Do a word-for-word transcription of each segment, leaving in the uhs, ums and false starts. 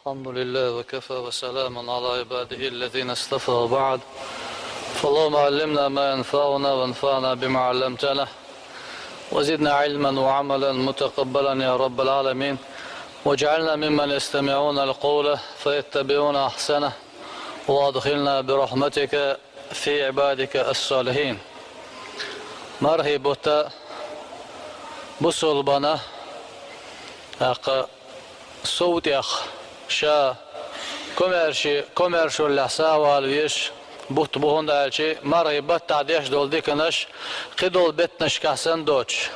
الحمد لله وكفى وسلام على عباده الذين اصطفى وبعد. فاللهم علمنا ما ينفعنا وانفعنا بما علمتنا وزدنا علما وعملا متقبلا يا رب العالمين. واجعلنا ممن يستمعون القول فيتبعون أحسنه وأدخلنا برحمتك في عبادك الصالحين. Мархий бутт бусулбана, тӀаккха сов тӀех ша комаьрши-, комаьршаллехь сагӀа вала везаш бутт бу, хӀунда аьлча мархий баттахь деш долу диканаш кхидолу беттанашкахь санна доцуш.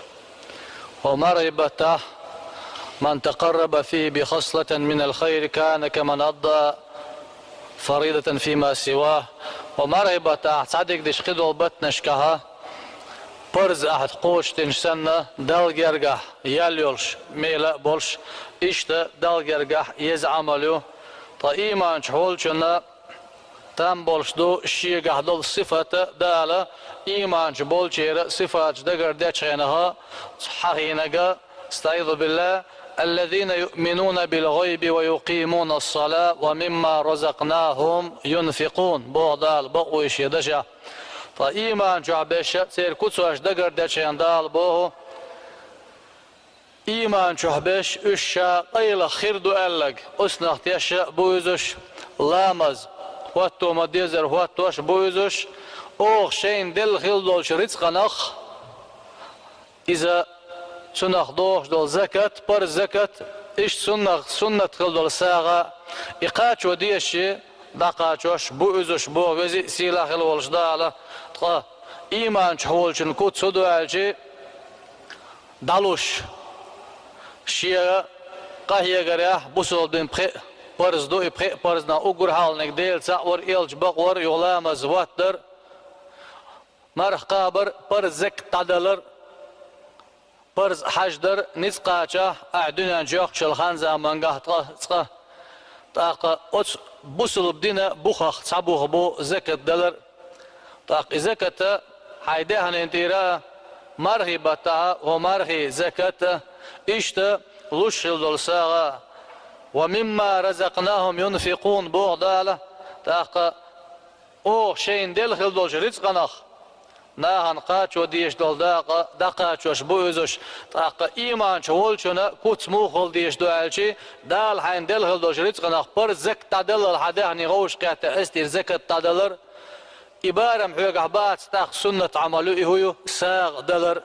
ХӀокху мархий баттахь: من تقرب فيه بخصلة من الخير كان كمن أدى فريضة فيما سواه. ХӀокху мархий баттахь цхьа дика дича кхидолу баттанашкахь парз ахьа кхочушдинчу санна, Далла гергахь ял йолуш, мела а болуш, иштта Далла гергахь еза Ӏамал ю. Ткъа ийманчу волчунна там болуш ду шегахь долу сифат а, Дала ийманчу болчеран сифаташ дагардечу хенахь хьахийнарг, أستعيذ بالله: الذين يؤمنون بالغيب ويقيمون الصلاة ومما رزقناهم ينفقون, боху Дала бакъволуш шен дашехь. Ткъа ийман чохь берш а, церан куцаш дагардечу хенахь Дала боху, ийман чохь берш, уьш ша къайлаха хир ду аьлларг, оцунах теш а бу иза уьш, ламаз, хӀотто ма-деззара хӀоттош а бу иза уьш, оха шайна делла хилла долчу рицкъанах, иза цунах дохуш долу закат, парз закат, иштта суннах-, суннат хилла долу сагӀа, и кхачо дезаш, дӀакхачош бу иза уьш, боху веза а, сийлахь а хилла волчу Дала. Ткъа ийман чохь волчун куц хӀун ду аьлча, дӀалуш, шен къахьегарехь, бусалба дин пхеа парз ду, и пхеа парзна уггар хьалханиг Дела цхьаъ вар, элча бакъвар, юха ламаз хӀоттадар, марха кхабар, парз закат дӀадалар, парз хьаж дар, ницкъ кхачахь ахь дуьнен чу йоккхучул хан-замангахь ткъа, цкъа. ТӀаккха оцу бусалба дина бухах цхьа бух бу закат далар. ТӀаккха и закат хьайн даьхнина тӀера а, мархий баттахь а хӀокху мархий закат а, иштта луш хилла долу сагӀа а. ومما رزقناهم ينفقون, боху Дала. ТӀаккха оха шайна делла хилла долчу рицкъанах нахана кхачо дезаш долу дакъа дӀакхачош бу иза уьш. ТӀаккха ийман чохь волчунна куц муха хила дезаш ду аьлча, Дала хьайна делла хилла долчу рицкъанах парз закат дӀадаллал хьан даьхни вовшахкхетта, эстийра закат дӀадалар, и барам хьоьгахь бац, тӀаккха суннат Ӏамал ю, и хӀун ю, сагӀа далар.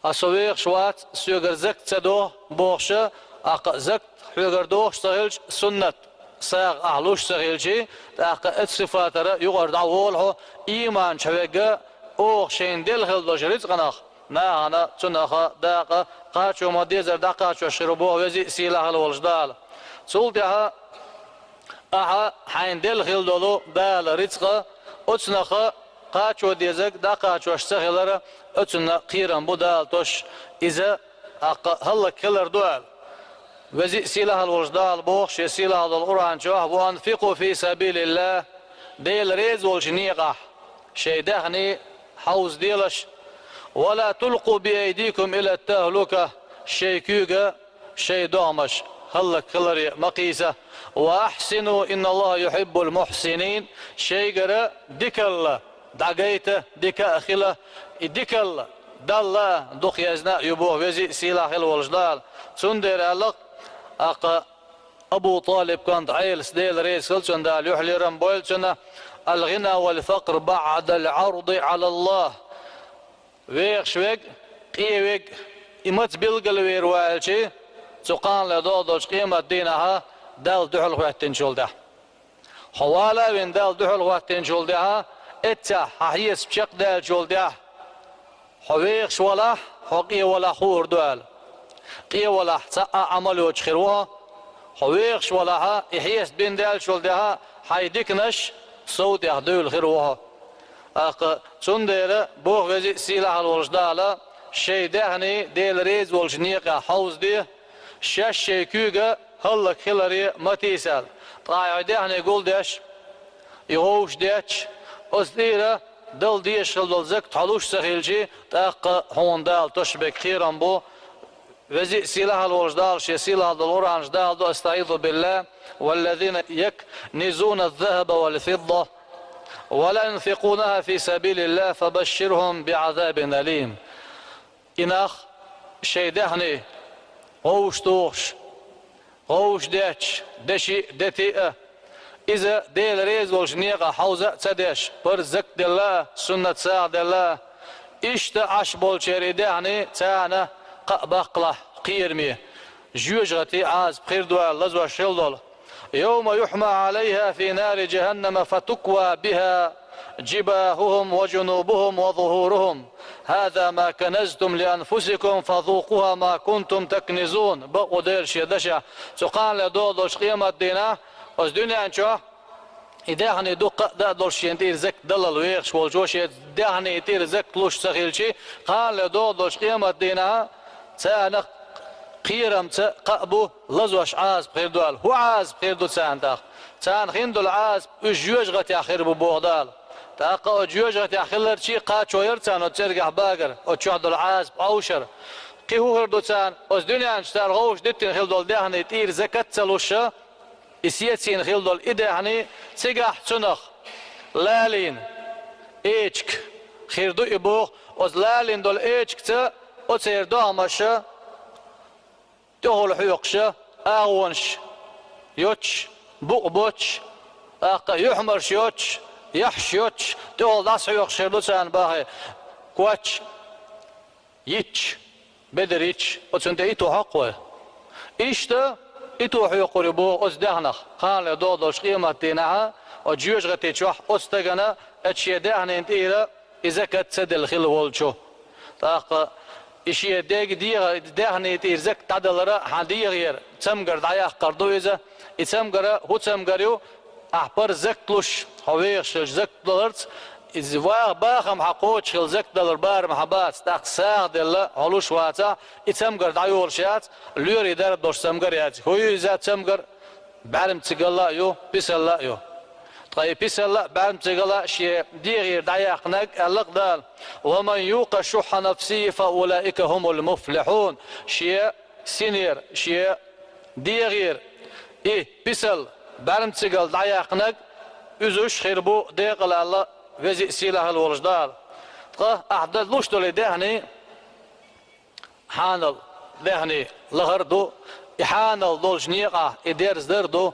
Ткъа со вехаш вац, соьгара закат ца до, бохуш а, тӀаккха закат хьоьгара дохуш ца хилча, суннат сагӀа ахь луш ца хилча, тӀаккха оцу сифатара юкъара дӀаволу хьо, ийман чохь верг а, оха шайна делла хилла долчу рицкъанах нахана цунах дакъа кхачо ма-деззара дӀакхачош хир ву, боху веза а, сийлахь а хилла волчу Дала. Цул тӀаьхьа ахьа хьайна делла хилла долу Дала рицкъа, оцунах кхачо дезарг дӀакхачош ца хилар, оцунна кхерам бу Дала тосуш, иза тӀаккха хӀаллакьхилар ду аьлла. Веза а, сийлахь а волчу Дала боху шен сийлахь долу Къуръан чохь: وأنفقوا في سبيل الله, Дела реза волчу некъахь шайн даьхни хьовзаделаш, ولا تلقوا بأيديكم إلى التهلكة, шайн куьйга шайн догӀмаш хӀаллакьхиларе ма кхийса. وأحسنوا إن الله يحب المحسنين, шайгара дикалла дӀагайта, дика а хила, и дикалла Далла дукха езна а ю, боху веза а, сийлахь а хилла волчу Дала. Цундела аьлла-кх, тӀаккха Абу ТӀалиб кӀант Ӏелас, Дела реза хила цунна, Дала юьхь-лерам бойла цунна: الغنى والفقر بعد العرض على الله. Вехаш верг а, къе верг а, и маца билгалвер ву аьлча, цу кханале догӀу долчу къематан дийнахь Далла дуьхьал хӀоьттинчул тӀаьхьа. Хьо вала а вина Далла дуьхьал хӀоьттинчул тӀаьхьа, эццехь хьан хьесап чекхдаьллачул тӀаьхьа, хьо вехаш валахь, хьо къе валахь хуур ду аьлла. Къе валахь, цхьа а Ӏамал йоцуш хир ву хьо. Хьо вехаш валахь, и хьесап бина даьллачул тӀаьхьа хьайн диканаш сов тӀех дуьйла хир ву хьо. ТӀаккха цундела боху веза а, сийлахь а волчу Дала, шайн даьхни Дела реза волчу некъехь хьовзаде, шаьш шайн куьйга хӀаллакьхиларе ма тийса аьлла. Ткъа хьайн даьхни гулдеш, и вовшах детташ, оцу тӀера дала дезаш хила долу закат хьо луш ца хилча, тӀаккха хьуна Дала тосуш берг кхерам бу, Веза а сийлахьа а волчу Дала шен сийлахьа долу Къуръан чохь даладо: أستعيذ بالله: والذين يكنزون الذهب والفضة ولا ينفقونها في سبيل الله فبشرهم بعذاب أليم. И нах шайн даьхни вовшахтухуш, вовшах детташ, деши а, дети а, иза Дела реза волчу некъахь хьовза а ца деш, парз закат делла а, суннат сагӀа делла а, иштта Ӏаш болчеран и даьхни царна кхаъ баккхалахь кхераме, жоьжахатин Ӏазап хир ду аьлла лазош хила долу. يوم يحمى عليها في نار جهنم فتكوى بها جباههم وجنوبهم وظهورهم هذا ما كنزتم لأنفسكم فذوقوا ما كنتم تكنزون. Бакъ ву Дела шен дашехь, цу кханале догӀу долчу къематдийнахь, оцу дуьнен чохь и даьхни дуккха а дан а долуш шена тӀера закат даллал вехаш волчо шен даьхни тӀера закат луш ца хилчи, кханале догӀу долчу къематдийнахь царна кхерамца кхаъ бу, лазош Ӏазап хир ду аьлла. ХӀун Ӏазап хир ду царна тӀаккха? Царна хин долу Ӏазап уьш жоьжахатех хир бу боху Дала. ТӀаккха оцу жоьжахатех хиларчий кхачо яра царна оцу цӀергехь багар, оцу чохь долу Ӏазап Ӏовшар. Кхин хӀун хир ду царна? Оцу дуьнен чохь цара вовшах диттина хила долу даьхни тӀера закат ца луш, и сецийна хила долу и даьхни, цигахь цунах лалийна эчиг хир ду и боху, оцу лалийна долу эчигца оцеран догӀмаша тӀехула хьоькхуша, агӀонаш йоцуш, букъ боцуш, тӀаккха юьхьмарш йоцуш, яххьаш йоцуш, тӀехула дӀасахьоькхуш хир ду царна бахе, коч йитча, бедар йитча, оцунна тӀе ито хьокху вай. Иштта ито хьоькхур ю боху оцу даьхнах, кханале догӀу долчу къематдийнахь, оцу жоьжахати чохь оцу стагана, оцу шен даьхнина тӀера и закат ца делла хилла волчу. ТӀаккха и шен дега дегӀа даьхни тӀера закат дӀадалара хьан дегӀера цамгар дӀаяккхар ду иза. И цамгара хӀун цамгар ю? Ахь парз закат луш, хьо вехаш хилча закат даларца, иза ваха бахам хьан кхочуш хила закат далар барам хьан бац, тӀаккха сагӀа делла хьо луш вацахь, и цамгар дӀайолуш яц, лоьрийн дарба долуш цамгар яц. ХӀун ю иза цамгар? БӀаьрмциг а ю, писал а ю. Ткъа и писал а, бӀаьрмциг а шен дегӀера дӀаяьккхинарг, аьлла-кх Дала: ومن يوق شح نفسه فأولئك هم المفلحون. Шен синера, шен дегӀера и писал, бӀаьрмциг а дӀаяьккхинарг, уьш хир бу декъала аьлла Веза а сийлахь а волчу Дала. Ткъа ахь дан луш долу и даьхни, хьанал даьхни лахар а ду, и хьанал долчу некъахь и дерзадар а ду.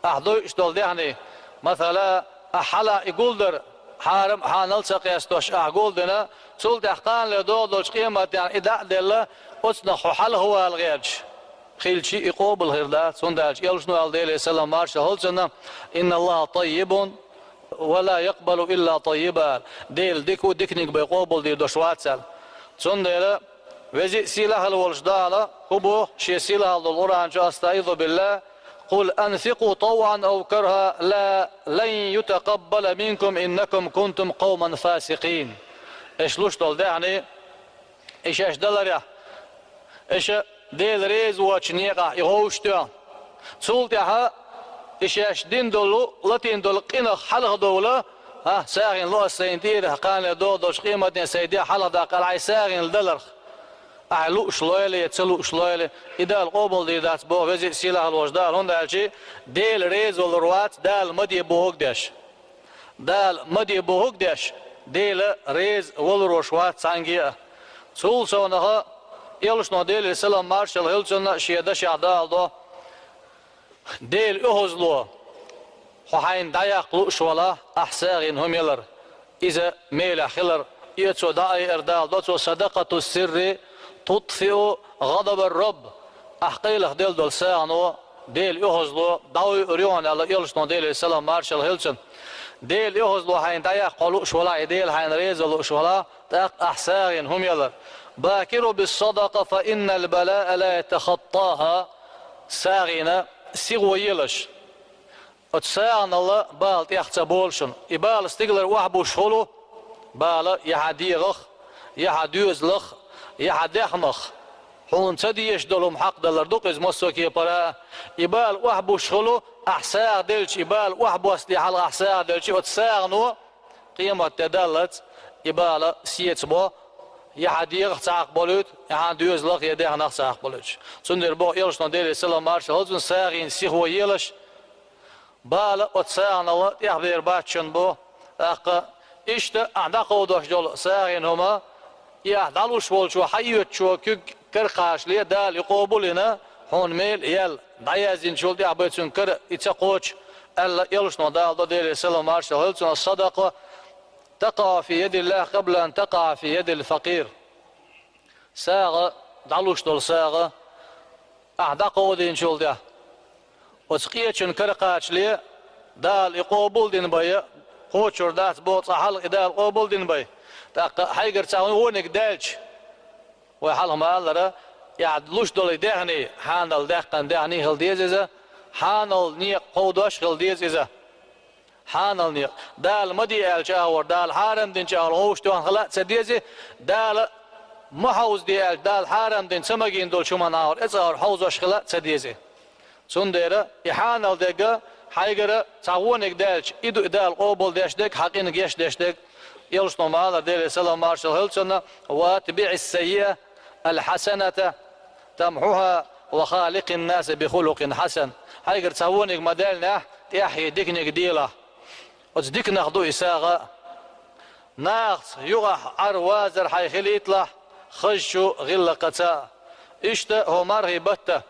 Ахь дойуш долу даьхни, масала, ахь хьалха и гулдар, хьарам а, хьанал а ца къестош ахь гулдина, цул тӀаьхьа кханале догӀу долчу къематдийнахь и дӀа а делла, оцунах хьо хьалха вала гӀерташ хилчи, и къобал хир дац, хӀунда аьлча элчано аьлла, Делера салам маршалла хуьлда цунна: إن الله طيب ولا يقبل إلا طيبا. Дела дика ву, диканиг бен къобалдийр долуш вац аьлла. Цундела Веза а сийлахь а волчу Дала хӀун боху шен сийлахь долу Къуръан чу: أستعيذ بالله: قل أنفقوا طوعا أو كرها لا لن يتقبل منكم إنكم كنتم قوما فاسقين. Аша луш долу даьхни, и шаьш даларехь, аша Дела реза воцучу некъахь и гӀовшто. Цул тӀаьхьа и шаьш дина долу, латийна долу къинах хьалха довла, а, сагӀина ло ас сайна тӀера, кханале догӀу долчу къематдийнахь сайн дегӀ хьалха даккха аьлла, хьайн сагӀина даларх. Ахь лууш лойла я ца лууш лойла, и Дала къобалдийр дац боху Веза а сийлахь а волчу Дала, хӀунда аьлча Дела реза валур вац, Дала ма де бохург деш. Дала ма де бохург деш, Дела реза валур волуш вац цхьаьнгге а. Цул совнаха элчано, Делера салам маршалла хуьлда цунна, шен дашехь даладо: Делан оьгӀазло, хьо хьайна дӀаяккха лууш валахь, ахь сагӀина хӀума ялар, иза мелехь хилар, и цо дӀаайар даладо цо: صدقة السر تطفئ غضب الرب. Ахь къайлаха делла долу сагӀано Делан оьгӀазло дӀайоуьйтур ю хьуна аьлла элчано, Делера салам маршалла хуьлда цунна. Делан оьгӀазло хьайна дӀаяккха хьо лууш валахь, и Дела хьайна реза лууш валахь, тӀаккха ахь сагӀина хӀума ялар. بادروا بالصدقة فإن البلاء لا يتخطاها. СагӀина сихо елаш. Оцу сагӀанал бала тӀех ца болу шуна. И бала стигалара охьабуш хуьлу, бала я хьан дегӀах, я хьан доьзалах, я хьан дехнах. Хьуна ца дезаш долу хӀума хьакхадалар ду-кх иза массо а кепара. И бала охьабуш хуьлу, ахь сагӀа делча, и бала охьабоссале хьалха ахь сагӀа делча, оцу сагӀано къематде даллалц и бала сецабо, я хьан дегӀах ца хьакхаболуьйту, я хьан доьзалах, я даьхнах ца хьакхаболуьйтуш. Цундела боху Элчано, Делера салам-маршалла хуьлда цунна, сагӀина сихо елаш, бала оцу сагӀанал тӀехбер бац шуна боху. ТӀаккха иштта ахь дӀакховдош долу сагӀина хӀума, и ахь дӀалуш волчо, хьайоьцучо куьг кара кхачале, Дала и къобал а йина, хьуна мел а яьлла, дӀаяздинчул тӀаьхьа бен цуьнан кара и ца кхочу, аьлла, Элчано, Дала до, Делера салам-маршалла хуьлда цунна, садакъа такъа фи ядиллахӀ къабла ан такъа фи ядил факъир. СагӀа, дӀалуш долу сагӀа, ахь дӀакховдийначул тӀаьхьа, оцу къечун кара кхачале, Дала и къобал дина бен, кхочур дац боху цкъа хьалха и Дала къобал дина бен. ТӀаккха хьайгара цхьа вониг даьлча, вай хьалха ма-аллара, и ахь луш долу даьхни, хьанал даьккхина даьхни хила деза иза, хьанал некъ кховдош хила деза иза. Хьанал некъ. Дала ма де аьллачу агӀор, Дала хьарам динчу агӀор хьовш тоьхна хила а ца деза, Дала ма хьовзаде аьлча, Дала хьарам дина ца магийна долчу хӀуманна агӀор, эцу агӀор хьовзош хила а ца деза. Цундела и хьанал дерг хьайгара цхьа вониг даьлча, и ду и Дала къобал деш дерг, хьан къинга гечдеш дерг. Элчано ма-аллара, Делера салам-маршалла хуьлда цунна: «Ва атбиӀис саййиӀата аль-хьасаната тамхьухӀа ва халикъин-наса би хулукъин хьасан». Хьайгара цхьа вониг ма-даьллинехь, тӀаьхье диканиг делахь. Оцу диканах ду и сагӀа. Нахаца юкъахь Ӏар-вазар хьайн хилийталахь, хазачу гӀиллакхаца. Иштта хӀокху мархий батта,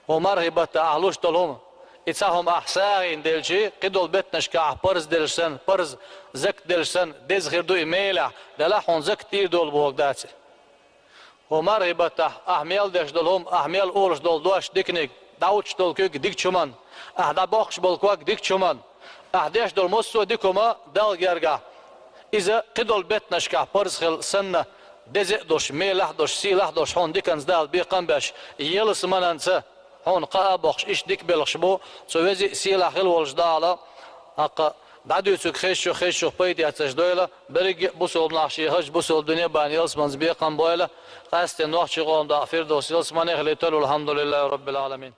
хӀокху мархий батта ахь луш долу хӀума, и цхьа хӀума ахь сагӀина делчи, кхидолу беттанашкахь парз делаш санна, парз закат делаш санна, деза хир ду и мелехь, делахь хьуна закат дийр долу бохург дац и. ХӀокху мархий баттахь ахь мел деш долу хӀума, ахь мел олуш долу дош диканиг, дӀахӀуттуш долу куьг дикачу хӀуманна, ахь дӀабоккхуш болу ког дикачу хӀуманна, ахь деш долу массо а дика хӀума Далла гергахь, иза кхидолу беттанашкахь парз хилла санна, деза а долуш, мелахь а долуш, сийлахь а долуш, хьуна диканца Дала бекхам а беш, ялсаманенца хьуна кхаъ а боккхуш, иштта дика белхаш бу, цу веза а, сийлахь а хила волчу Дала. ТӀаккха дӀадуьйцург хезачух, хезачух пайда эцнарш дойла, берриге а бусалба нах шен хазачу бусалба дуьне бан ялсаманца бекхам а бойла, къаьсттина нохчийн къоман дакъа Фирдовс ялсамане хилийталла, валхьамдулиллахӀи роббил Ӏаламин.